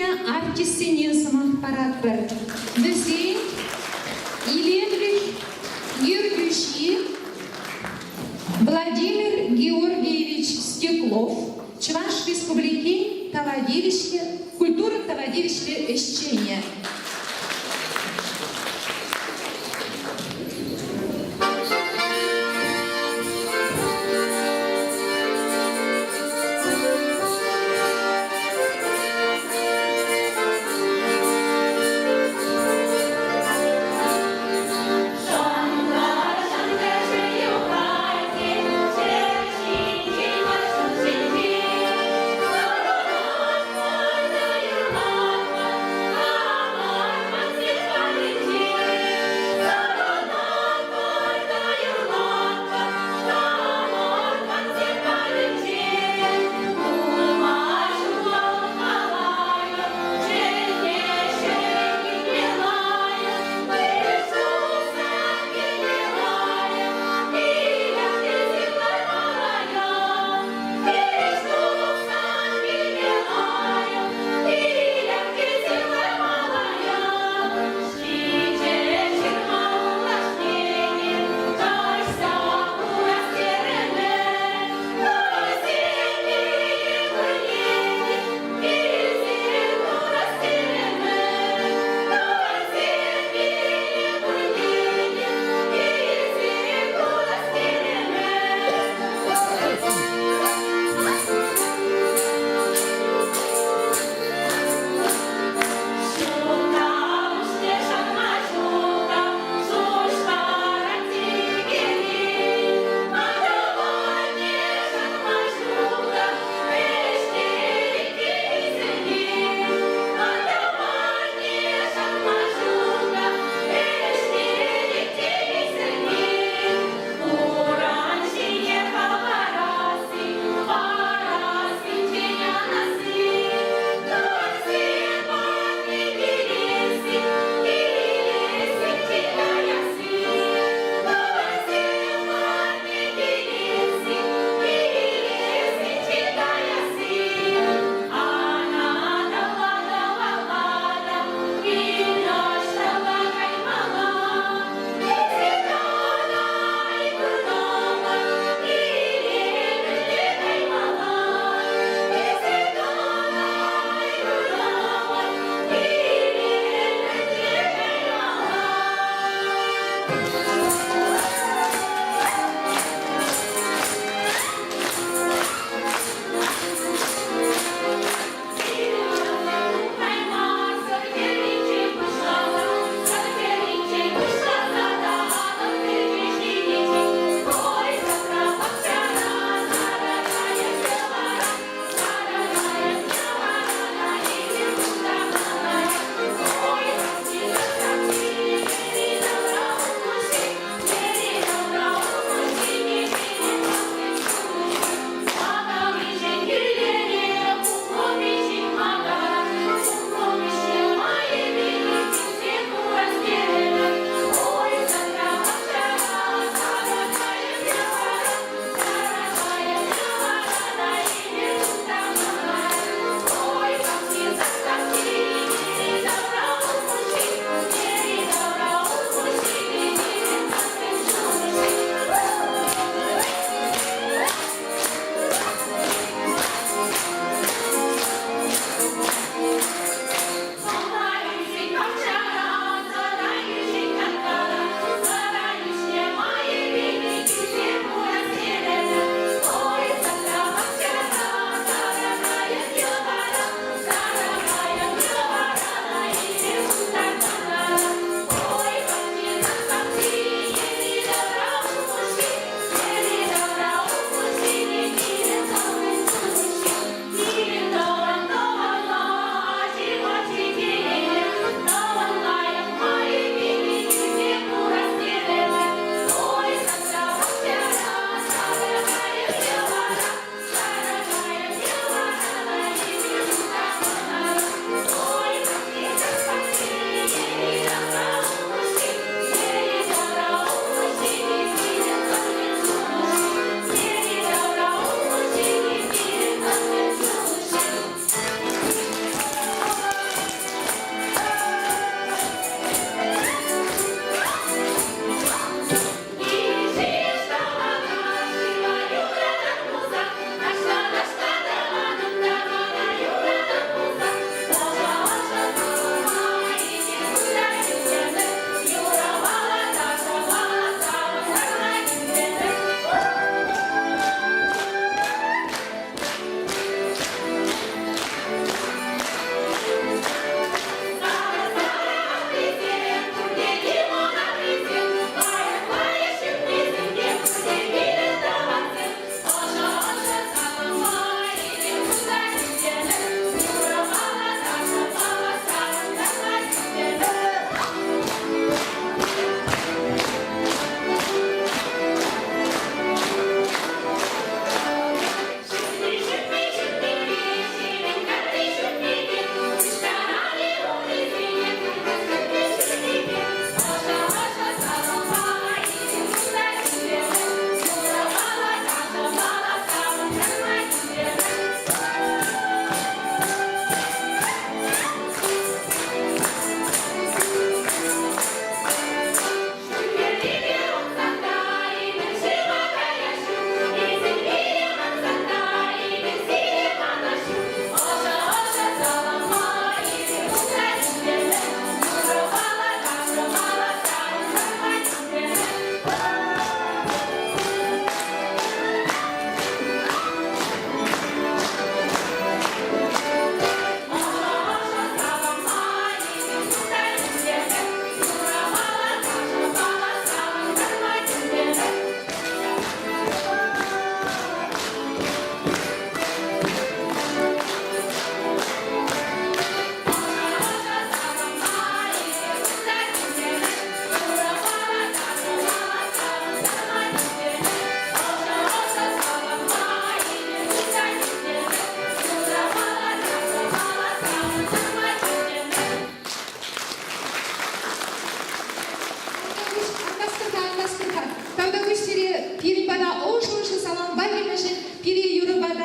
килнӗ артистсене сӑмах паратпӑр. Вӗсен илемлӗх ертӳҫи Владимир Георгиевич Стеклов, Чӑваш Республикин тава тивӗҫлӗ культура тава тивӗҫлӗ ӗҫченӗ.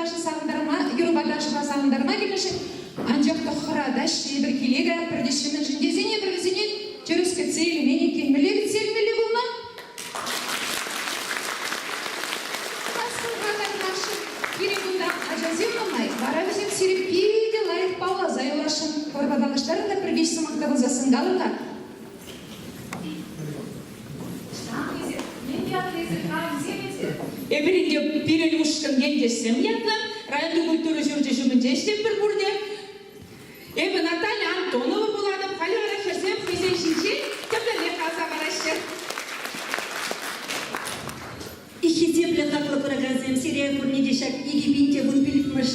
юрӑ-ташӑ савӑнтарма, юрӑпа ташӑпа савӑнтарма килнӗшӗн, анчах та хӑратаҫҫӗ эпир киле каятпӑр теҫҫӗ, мӗншӗн тесен эпир вӗсене тӗрӗс кӗтсе илмен иккен. Мӗнле кӗтсе илмелле пулнӑ? Аслӑ каймашӑн пирӗн кунта ачасем нумай, вара вӗсем сире питӗ лайӑх палласа юласшӑн. Хӑвӑрпа танлаштарӑр та пӗр виҫ сӑмах тавӑрсассӑн калӑр-ха. Эпир ӗнтӗ пирӗн ушкӑн ентешсем ятлӑ районти культура ҫурчӗ ҫумӗнче ӗҫлетпӗр пурте. Эпӗ Наталья Антонова пулатӑп. Халӗ вара хӗрсем хӑйсен ҫинчен тӗплӗнрех каласа параҫҫӗ. Хисеплӗ хаклӑ куракансем, сире пурне те ҫак 2015-мӗш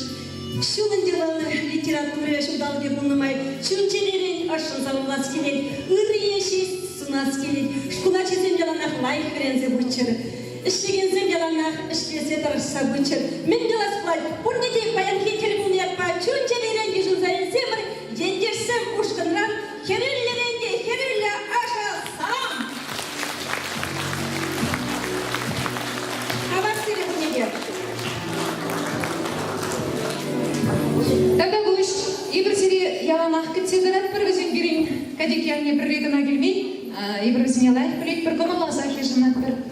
ҫулӑн вӑл литература ҫулталӑкӗ пулнӑ май чун-чӗререн ӑшшӑн саламлас килет, ыррине ҫеҫ сунас килет. Шкул ачисем яланах лайӑх вӗренсе пыччӑр, ӗҫлекенсем яланах ӗҫлесе тӑрӑшса пыччӑр. Мӗн калас пулать, пурне те паянхи тӗл пулнӑ ятпа чун-чӗререн йышӑнса илсемӗр, ентешсем ушкӑнран хӗрӳллӗрен те хӗрӳллӗ ӑшӑ салам! Хавас сире пурне те! Тата пуҫ, эпир сире яланах кӗтсе тӑратпӑр, вӗсем пирӗн Катек ялне пӗрре кӑна килмен. Эпир вӗсене лайӑх пӗлетпӗр, кӑмӑлласах йышӑнатпӑр.